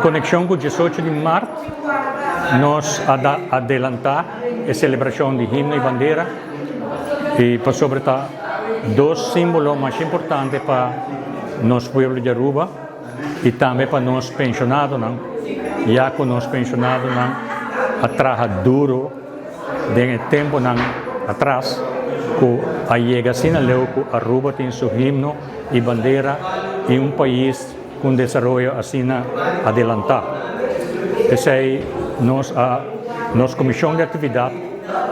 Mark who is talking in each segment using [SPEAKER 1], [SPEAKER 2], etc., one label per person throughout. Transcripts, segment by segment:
[SPEAKER 1] konekshon ku diesocho di mart nos a adelantá e selebrashon di himno i bandera i pasobra ta dos símbolo masha importante pa nos pueblo di Aruba i tambe pa nos penshonadonan, ya ku nos penshonadonan a traha duro den e temponan atras ku a yega asina leu ku Aruba tin su himno i bandera i un pais ku un desaroyo asina adelantá. P'esei nos a nos komishon di aktividat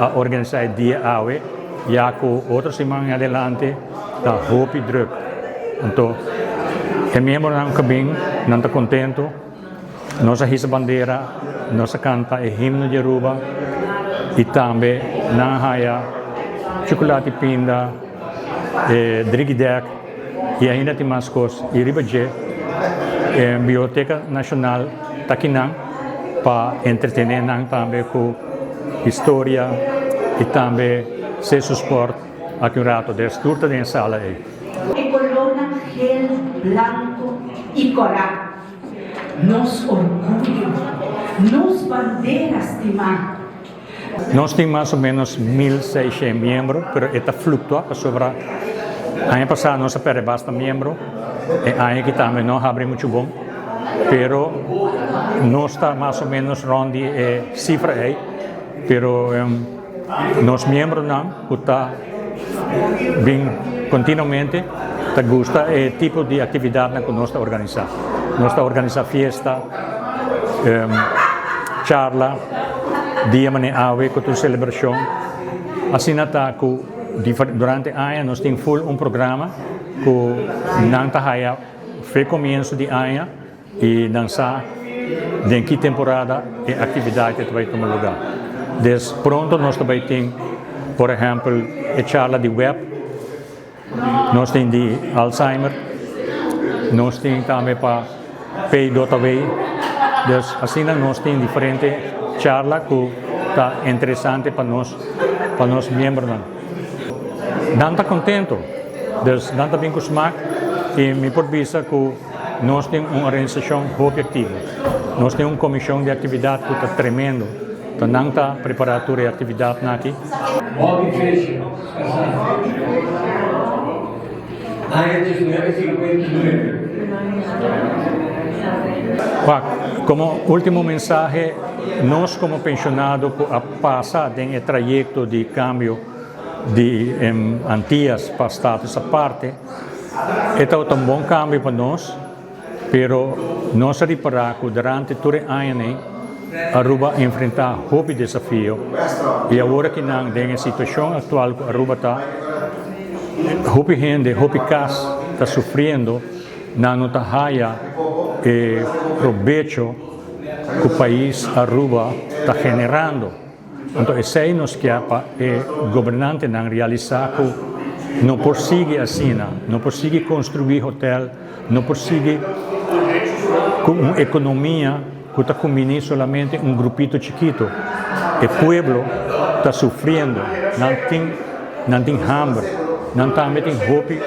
[SPEAKER 1] a organisá e dia awe ya ku otro siman en adelante ta hopi drùk. Anto e miembronan ku bin nan ta kontentu. Nos a hisa bandera, nos a kanta e himno di Aruba i tambe nan a haya chukulati pinda, e drigidèk i ainda tin mas kos. I riba dje e Biblioteka Nashonal ta kinan pa entretené nan tambe ku historia i tambe sesu spòrt aki un rato. Des tur ta den e sala ei.
[SPEAKER 2] E kolónan gel, blanko i kòrá. Nos orguyo, nos bandera stimá.
[SPEAKER 1] Nos tin mas o menos 1600 miembro, pero e ta fluctua pasobra aña pasá nos a perde basta miembro, e aña aki tambe no a habri muchu bon, pero nos ta mas o menos rond di e cifra ei, pero nos miembronan ku ta bin continuamente ta gusta e tipo di actividadnan cu nos ta organisa. Nos ta organisa fiesta, charla, dia mane awe cu ta un celebracion. Asina ta cu durante aña nos tin full un programa cu nan ta haya fe comienzo di aña. I nan sa den ki temporada e aktividat ta bai tuma lugá. Des pronto nos ta bai tin, por ehèmpel, e charla di web, nos tin di Alzheimer, nos tin tambe pa PJW. Des asina nos tin diferente charla ku ta interesante pa nos, pa nos miembronan. Nan ta kontento, des nan ta bin ku smak i mi por bisa ku. Nos tin un organisashon hopi aktivo. Nos tin un komishon di aktividat ku ta tremendo. Ta nan ta prepará tur e aktividatnan aki.
[SPEAKER 3] Bobby Fischer, kasá, aña diesnuebe sinkuenta i nuebe.
[SPEAKER 1] Wak, komo último mensahe, nos komo penshonado ku a pasa den e trayekto di kambio di Antias pa status aparte, E tabata un bon cambio pa nos, pero nos a ripara cu durante tur e añanan Aruba a enfrenta hopi desafio y awor aki nan den e situacion actual cu Aruba ta, hopi hende, hopi cas ta sufriendo, nan no ta haya e probecho cu pais Aruba ta generando. Anto esei nos kia pa e gobernantenan realisá ku no por sigui asina, no por sigui konstruí hotel, no por sigui ku un ekonomia ku ta kumbiní solamente un grupito chikito. E pueblo ta sufriendo, nan tin nan tin hamber, nan tambe tin hopi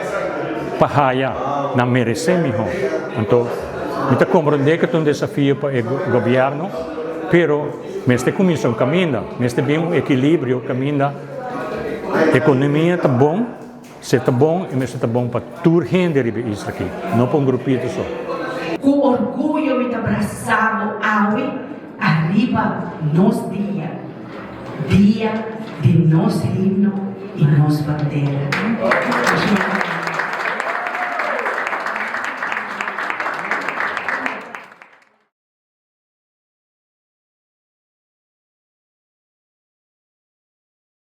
[SPEAKER 1] pa haya, nan meresé mihó. Anto mi ta komprondé ku ta un desafio pa e gobièrnu, pero. Mester kuminsá un kaminda, mester bin un ekilibrio kaminda ekonomia ta bon, se ta bon i mester ta bon pa tur hende riba e isla aki, no pa un grupito so.
[SPEAKER 2] Ku orguyo mi ta brasa bo awe ariba nos dia, dia di nos himno i nos bandera.